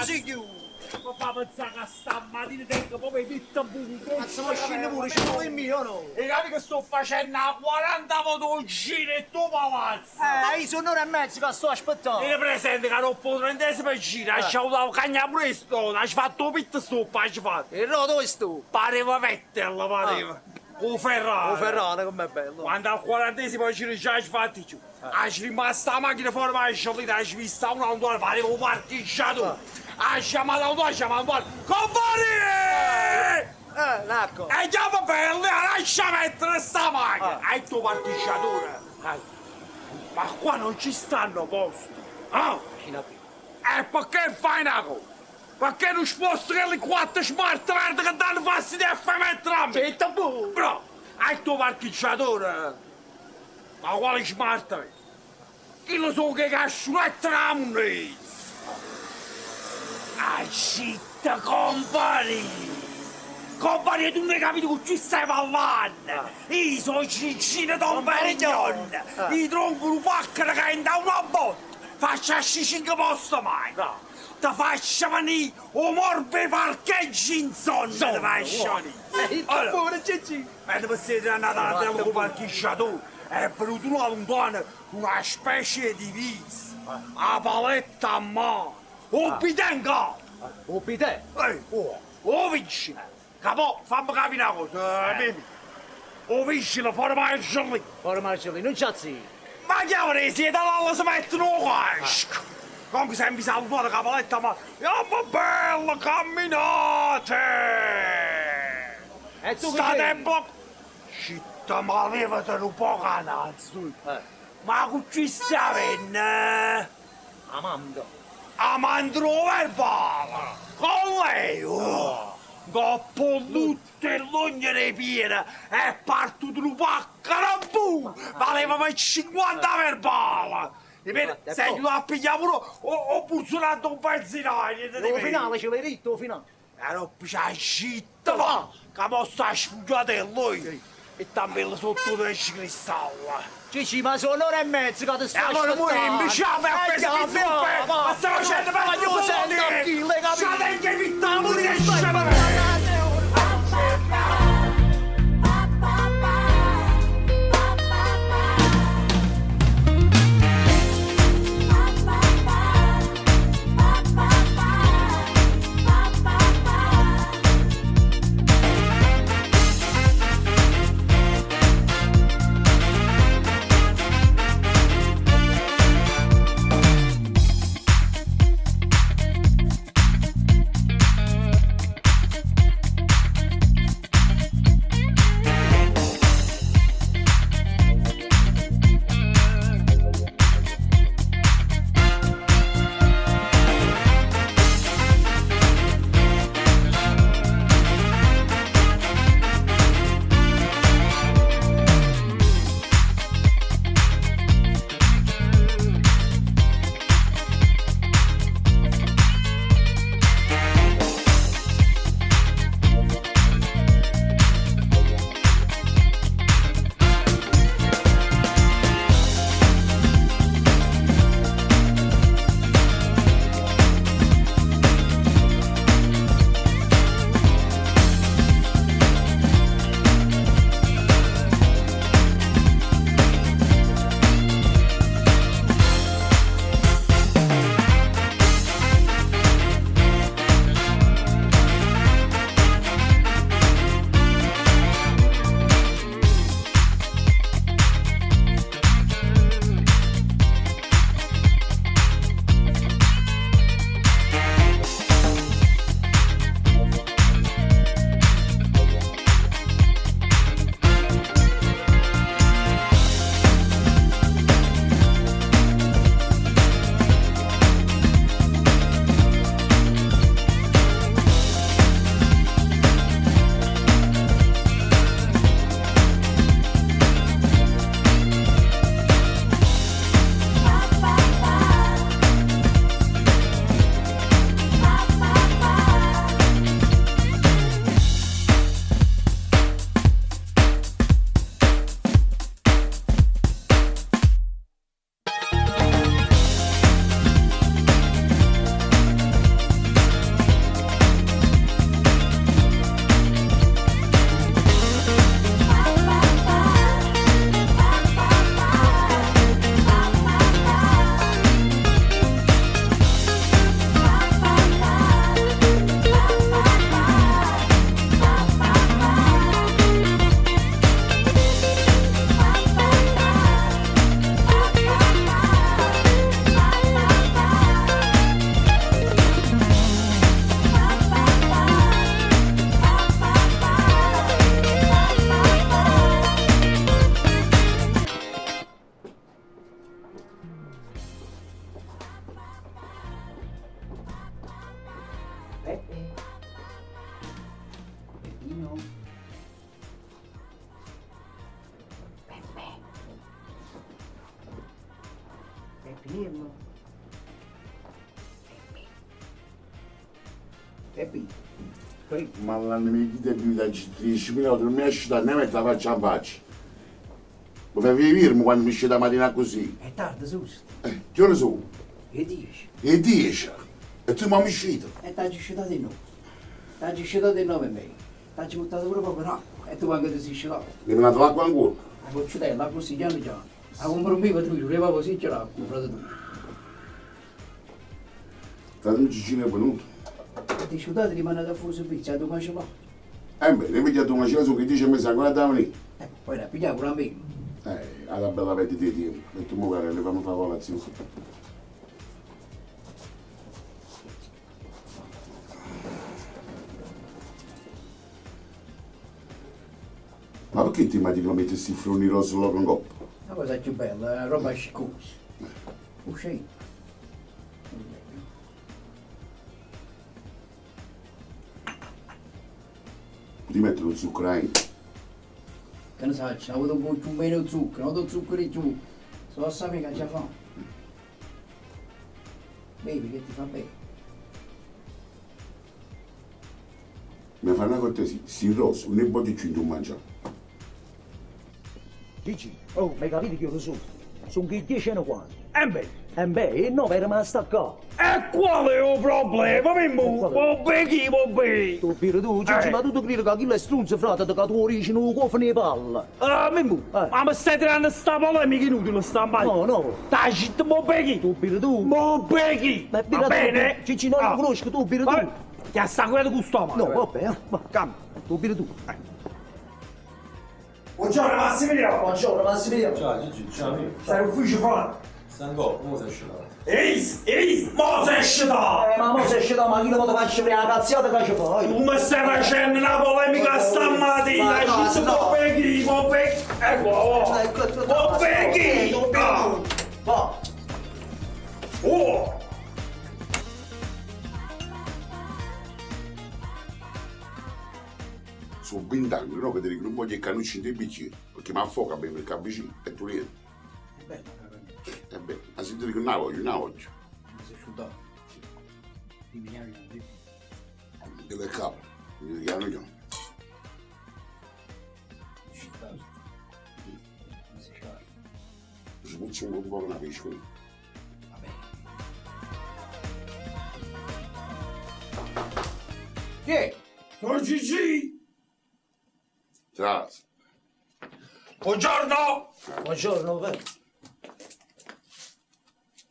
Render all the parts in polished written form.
signore! Ma fa pensare che stamattina tengo proprio pitta buco. Cazzo, ma scende pure, ci vuole il mio, no? E capi che sto facendo a 40 volte un giro e tu palazzo! Io sono un'ora e mezza che sto aspettando. Tieni presente che dopo il trentesimo giro hai avuto cagna pure sto, hai fatto pit stop, hai fatto. E no, dove sto? Pareva Vettel, pareva. Con Ferrari. Oh, Ferrari, com'è bello. Quando al quarantesimo giro già hai fatto giù. Hai rimasta la macchina fuori, ma hai sciolito, hai vista un'auto, pareva un parcheggiatore. Hai chiamato l'auto, hai chiamato l'auto. Compari! Ecco. E chiama bello, lascia mettere sta macchina. E il tuo parcheggiatore. Ma qua non ci stanno posti. Ah? E perché fai una cosa? Perché non sposti quelle quattro smart verde che danno fastidio a far mettere a me? C'è bu! Bro, hai il tuo parcheggiatore. Ma quale smart? Chi lo so che cascionetta la munizia? Ah, citta, compari! Compari, tu non hai capito con chi stai parlando! Io sono Cicino Don Perignon! Io tronco un pacchero che entra una botta! Faccio 5 posto mai! Ti faccio venire o morbe parcheggi in sonno! Ti faccio venire! Allora, Pure Gigi! mentre siete andati a tavola con il parcheggiatore, è venuto una lontana una specie di vis, a paletta a mano, un pitenga! Oh, pite! Ehi, oh, oh vicino! Capo, fammi capire una cosa, eh. O vicino, fuori mai lì! Ora Marcelli, non c'è zio. Ma chiamare siete là, si mettono casco! Comunque sempre salutato con la paletta, ma... Ma bella, camminate! E tu che State c'hai? blocco! Citta, ma levate un po' canazzo! Ma con chi sta venne? Amando. Amandro verbale! Con lei! Oh. Dopo tutte l'ogne di piena è partito un paccarabù! Valeva per 50 verbale! Ripeto, E sei poi? aiutato a pigliare pure ho, ho puzzonato un benzinaio! Lo finale ce l'hai detto, finale. Ero c'è citta, va! Che mo sta sfuggendo lui! E tambello sotto del cristallo! Gigi, ma sono un'ora e mezza che ti sto E allora aspettando. muore invece a Eh, preso chiama, in zuppe! va. Ma stai facendo Ma per io sento chi le capito? C'è anche vittale, pure Peppe. Peppino. Peppe. Peppiniello. Peppi. Peppi. Ma l'anno che ti da 10.000 euro, non mi esce da ne metto la faccia in faccia. Mi fai venire quando mi esce da mattina così. È tardi, su. Che ore sono? Che dici? E 10. E tu mi hai uscito. E t'hai uscito di nuovo. T'hai uscito di nove e mezzo. T'hai buttato pure poco d'acqua. E tu anche ti sei uscito. Mi è venuto l'acqua ancora. La goccetella così, piano piano. La compro un vivo tu, ci così ce l'ha, frate tu. Fratello Gigino è venuto. E ti asciugato rimane da fuori servizio, tu mangi qua. Eh beh, ne vedi tu macina su che dice mi sa ancora da venire. Poi la pigliamo pure a me. Alla bella vedi di tempo. E tu magari le fammi fare colazione. Ma perché ti immagini che metti questi froni rosa là con coppa? La cosa più bella, è una roba sciccosa. Uscì. Ti mettere lo zucchero eh? Che ne sai, ho avuto un po' più meno zucchero, ho avuto zucchero di più. So sapere che già fa. Bevi che ti fa bene. Mi fa una cortesia, si rosa, un po' di più non mangia. Gigi, oh, mi hai capito che io lo so. Sono che 10 e quanto. E beh, E beh, e no, è rimasta qua. e qual è il problema, Mimmo? Qual è? Va bene, chi va bene? Tu pure tu, Gigi, Eh. ma tu ti credi che chi è strunzo, frate, che tu origini un cofano di palla. Ah, Mimmo, Eh. ma mi stai tirando sta polemica inutile stamane? No, no. Dai, zitto, mo becchi. Tu pure tu. Mo becchi. Ma Va bene? Gigi, non Ah. lo conosco, tu pure tu. Vabbè, Ti sta quello gusto, ma. No, vabbè, ma Cambia. tu pure tu. Buongiorno Massimiliano. Buongiorno Massimiliano. Ciao Gigi, ciao amico. Stai in ufficio fra. Stanco, come sei uscito? Eis, eis, mo sei uscito. Ma mo sei sceso, ma chi lo ti faccio prima la cazziata che ci fai? Tu mi stai facendo una polemica stamattina. Ma no, Zitto, no. mo becchi, mo becchi. Ecco, oh. Mo becchi. Tu pure Ah. tu. Va. Oh. Sono vent'anni, no? Che ti dico, non voglio il canucci dei bicchieri, perché mi affoca bene il cappuccino e tu niente. È bella, E beh, ma se ti dico una voglio, una voglio. mi sei asciugato. Dimmi, dimmi. Deve capo, mi dico, io. Ci un po' una pesca. Chi è? Sono Gigi. Ciao. Buongiorno. Buongiorno, beh.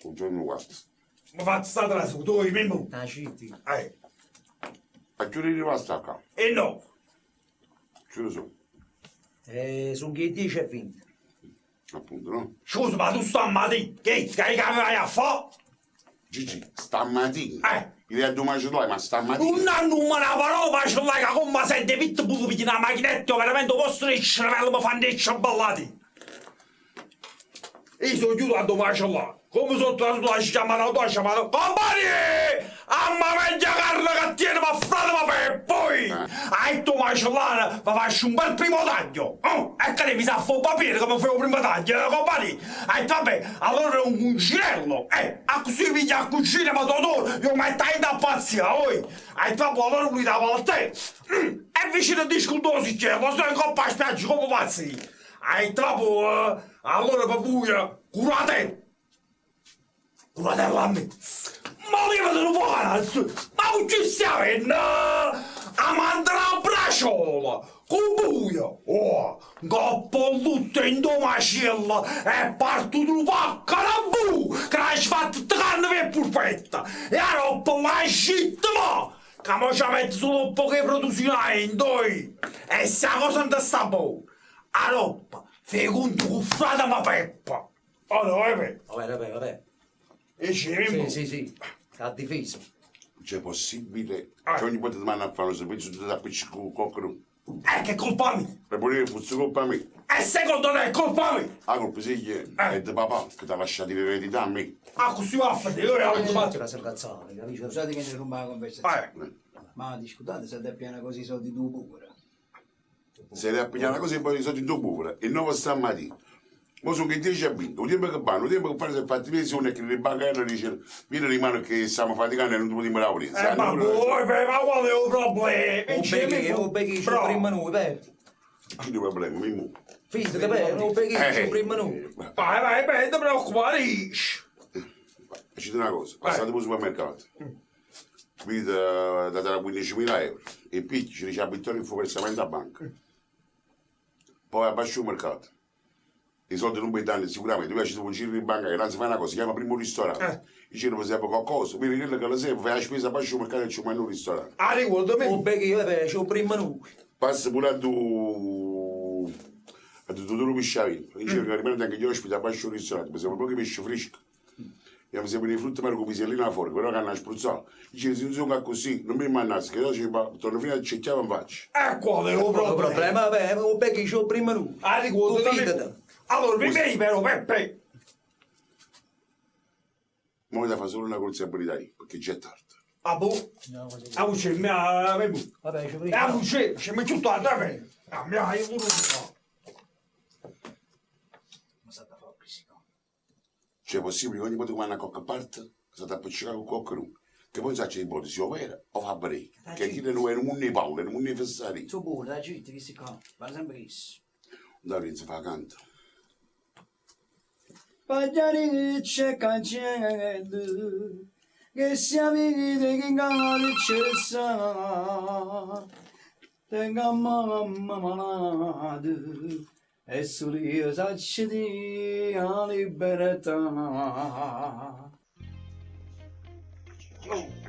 Buongiorno, guarda. Mi faccio stare la su, tu, Mimmo. Ah, citti. Eh. A che ora è rimasta qua? E no. Ce lo so, Sono che 10 e 20. appunto, no? Scusa, ma tu stamattina, che, che, che vai a fare? Gigi, stamattina. Eh. Io a domani ma stamattina. Un anno una parola, ma ce l'hai che come sente pitbull per una macchinetta, veramente posso il cervello mi fanno i ciambellati. Io sono chiuso a domani ce l'ho. Come sono tornato a chiamare, a chiamare. Compagni! Amma meglio carne che tiene, ma frate, ma per poi! Hai tu macellare, ma faccio un bel primo taglio! Oh, e che mi sa fa un papiro come fai un primo taglio, compagni! E vabbè, allora è un cucinello! A così piglia a cucina, ma tu, io metto in da pazzia, oi! E vabbè, allora lui da parte! E vicino a discutosi c'è, lo so in coppa a spiaggia come pazzi! E dopo, allora per voi, curate! Curate a me! Ma levate un po' cazzo! Ma non ci stiamo in... A mandare la braciola! Con buio! Oh! Coppo tutto in domacella e parto un paccarabù! Che l'hai fatto carne per pulpetta! E a roba la scitta ma! Che mo ci metto solo un po' che produzione in doi! E se la cosa non sta buona! A roba! Fai conto con frate ma peppa! Oh no, eh beh! Vabbè, vabbè, vabbè. E ci Sì, sì, sì. Sta difesa. C'è possibile Ah. che ogni volta ti manda a fare un servizio tu ti appiccichi con qualcuno. Che è colpa mia! E pure che fosse colpa mia. E secondo te è colpa mia? La colpa sì che è di papà che ti ha lasciato l'eredità a me. Ah, così va a fare, io ero Eh, la sarcazzata, capisci? Scusate che interrompo la conversazione. Eh. Ma discutate se ti piena così i soldi tu pure. Se ne appoggiata così poi i soldi in pure. E non stamattina. Ma sono che 10 a 20, un tempo che vanno, un tempo che fanno si è fatti mesi, uno è che le banche dice, vieni rimane che stiamo faticando e non ti potremo lavorare. Ma voi, ma qual è il problema? O becchi, c'è prima noi, Peppe. Chi è il problema, Mimmo? Figlio, te o becchi, c'è prima noi. Vai, vai, vai, non ti preoccupare. C'è una cosa, passate per il supermercato. Mi date 15.000 euro e picchi, ci dice a Vittorio che fu versamento a banca. Poi abbascio il mercato. I soldi non puoi dare sicuramente, tu ci un giro in banca che non si fa una cosa, si chiama primo ristorante. Dice non serve qualcosa, quindi quello che lo serve, fai la spesa, abbascio il mercato e ci mandi un ristorante. Ah, ricordami. O becchi, vabbè, c'è prima noi. Passa pure a tu a tutto il pisciavino. Dice che rimane anche gli ospiti abbascio il ristorante, mi sembra proprio pesce fresco. E mi sembra di frutta per con pisellina fuori, però che hanno spruzzato. Dice se non sono così, non mi mannassi, che io ci torno fino a cerchiamo in faccia. E qual è il Il problema? problema, vabbè, o becchi, c'è prima noi. Ah, ricordami. Fidati. Allora, mi vedi però, Peppe. Mo da fare solo una responsabilità io, perché già è tardi. Ah, boh. Ah, c'è, mi ha... Vabbè, c'è prima. Ah, c'è, c'è, mi tutto a te. Ah, mi ha, io pure. Ma sta da fare no? Cioè è possibile che ogni volta che vanno a qualche parte si sta appiccicare con qualcuno. Che poi non sa se ipotesi o vera o fa break. Che chi non è un mondo di palle, un mondo di fessari. Tu pure, da gente che si qua, va sempre questo. Da si fa canto. Pagliari che c'è cancello, che siamo che in canale c'è sa, tenga mamma malata, e solo io saccio di la libertà.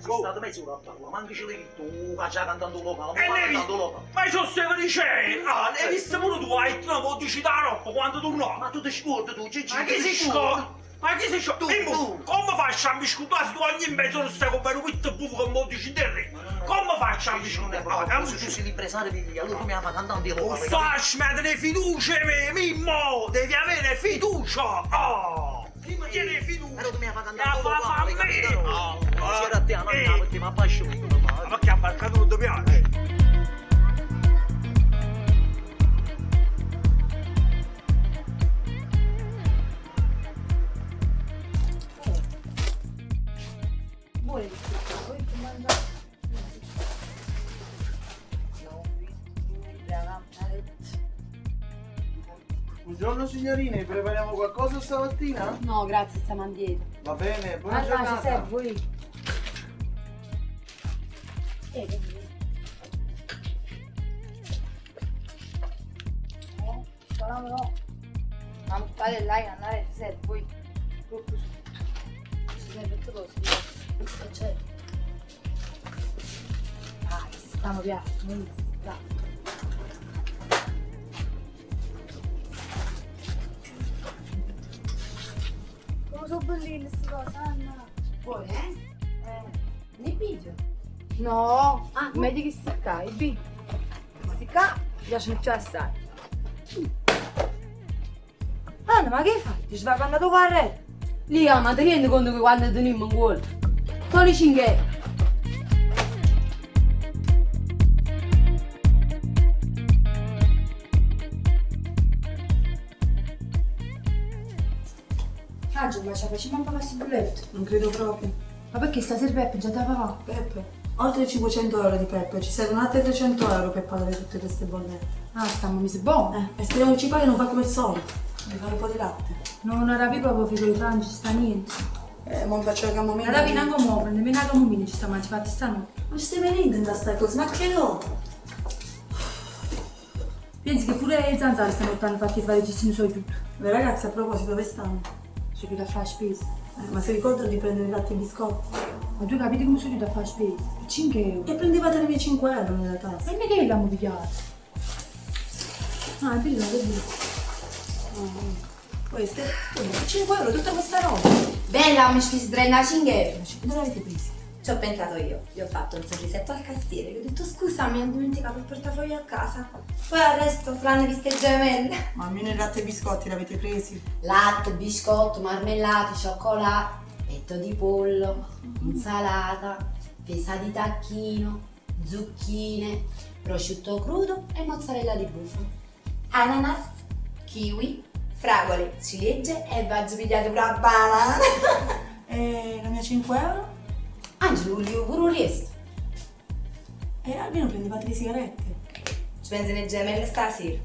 Sono stato mezz'ora a parlare, ma anche ce l'hai detto, che già cantando locale, E ma ne cantando locale. Ma io stavo dicendo, ah, ne hai visto pure tu, hai detto, no, dici da roba quando tu no. Ma tu ti scordi tu, Gigi, Ma chi ti si scorda? Ma chi si scorda? Tu, tu. Come faccio a mi scordare se tu ogni mezz'ora stai con me un pitto buffo che mi dici te? Come faccio a mi Gigi, non è scordare? proprio così, tu sei l'impresario mio, allora come fa cantando Oh, locale? stai, fiducia, me, Mimmo! Devi avere fiducia! Oh! Tieni fiducia! Però tu mi fai La cantando fa fa a locale, me! capito? Oh, Sera a te, eh. no, perché mi abbascio io, ma... Ma perché a mercato non ti piace? Vuole di poi ti mangia. Buongiorno signorine, prepariamo qualcosa stamattina? No, grazie, stiamo indietro. Va bene, buona Ah, no, ci giornata. serve voi. Eh, No, no, no. Ma fare là, andare, ci serve voi. Proprio su. Ci serve tutte cose. E c'è. Ah, stiamo piatto, dai. Come sono belline queste cose, Anna. Vuoi, eh? Eh. Ne video? No, Ah, meglio che si qua, e B. Questi qua piacciono più assai. Anna, ma che hai fatto? Ti stai andando a re? Lia, ma ti rendi conto che quando teniamo in gol? Solo 5 euro. Angelo, ma ci facciamo un po' questo bulletto? Non credo proprio. Ma perché stasera Peppe già te va? Peppe, oltre 500 euro di Peppe, ci servono altri 300 euro per pagare tutte queste bollette. Ah, stiamo mesi buoni. E speriamo che ci paghi non fa come il solito. Mi fare un po' di latte. No, non era più proprio figlio di Franci, sta niente. Ma mi faccio la camomilla. La rapina anche mo, prende meno la camomilla, ci sta mangiando, fatti stanotte. Ma ci stai venendo in sta cosa? Ma che no? Pensi che pure le zanzare stanotte hanno fatto fare il sono tutto. Le ragazze a proposito dove stanno? Sono chiusa a fare la spesa. Ma si ricordano di prendere il latte e i biscotti? Ma tu capite come sono chiusa a fare la spesa? Per 5 euro. E prendevate le mie 5 euro nella tasca. Ma non è che l'abbiamo pigliato. Ah, è bello, è bello. Queste? 5 euro, tutta questa roba. Bella, mi spesi 35 euro. Dove l'avete presa? Ci ho pensato io, gli ho fatto un sorrisetto al cassiere, gli ho detto scusa, mi ho dimenticato il portafoglio a casa. Poi al resto Fran viste gemelle. Ma almeno il latte e i biscotti l'avete presi? Latte, biscotto, marmellate, cioccolato, petto di pollo, insalata, fesa di tacchino, zucchine, prosciutto crudo e mozzarella di bufala. Ananas, kiwi, fragole, ciliegie e vado pigliato pure la banana. E la mia 5 euro? Angelo, volevo pure un resto. E almeno prendevate le sigarette. Ci pensi le gemelle stasera.